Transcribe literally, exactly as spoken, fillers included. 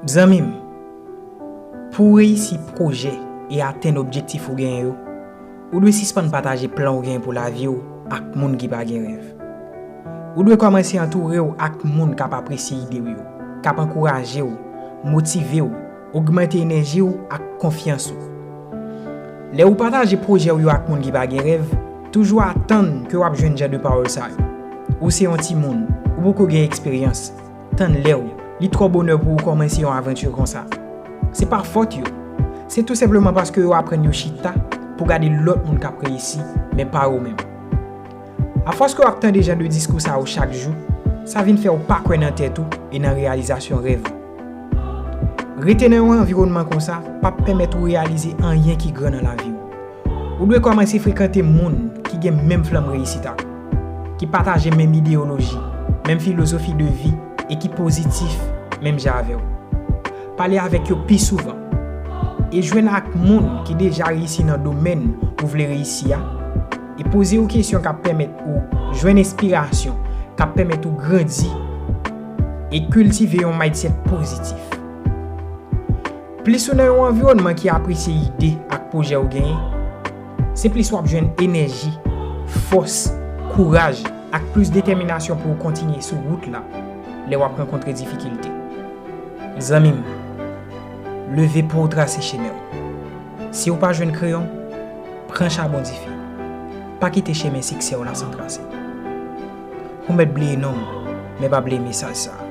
Zanmi m, pou w reyisi pwojè e atenn objektif ou genyen yo, ou dwe sispann pataje plan w genyen pou lavi w ak moun ki pa gen rèv. Ou dwe kòmanse antoure w ak moun k ap apresye ide w yo, k ap ankouraje w, motive w, ogmante enèji w ak konfyans ou. Lè ou pataje pwojè w yo ak moun ki pa gen rèv, toujou atann ke w ap jwenn jan de pawòl sa yo. Ou se yon timoun, ou poko gen eksperyans, tann lè w, li twò bonè pou ou kòmanse yon avanti konsa. Se pa fòt yo. Se tou senpleman paske yo aprann yo chita pou gade lòt moun k ap reyisi, men pa yo menm. Afòs ke w ap tande jan de diskou sa yo chak jou, sa vin fè w pa kwè nan tèt ou e nan reyalizasyon rèv ou. Rete nan yon anviwònman konsa p ap pèmèt ou reyalize anyen ki gran nan lavi w. Ou dwe kòmanse frekante moun ki gen menm flanm reyisit ak ou, ki pataje menm ideyoloji, menm filozofi de vi e ki pozitif menm jan avè w. Pale avèk yo pi souvan e jwenn ak moun ki deja reyisi nan domèn ou vle reyisi a, e poze yo kesyon k ap pèmèt ou jwenn enspirasyon, k ap pèmèt ou grandi e kiltive yon mindset pozitif. Plis ou nan yon anviwònman ki apresye ide ak pwojè w genyen, se plis w ap jwenn enèji, fòs, kouraj ak plis detèminasyon pou w kontinye sou wout la lè w ap rankontre difikilte. Zanmi m, leve pou w trase chemen w. Si w pa jwenn kreyon, pran chabon dife. Pa kite chemen siksè w la san trase. Ou mèt bliye non w, men pa bliye mesaj sa a.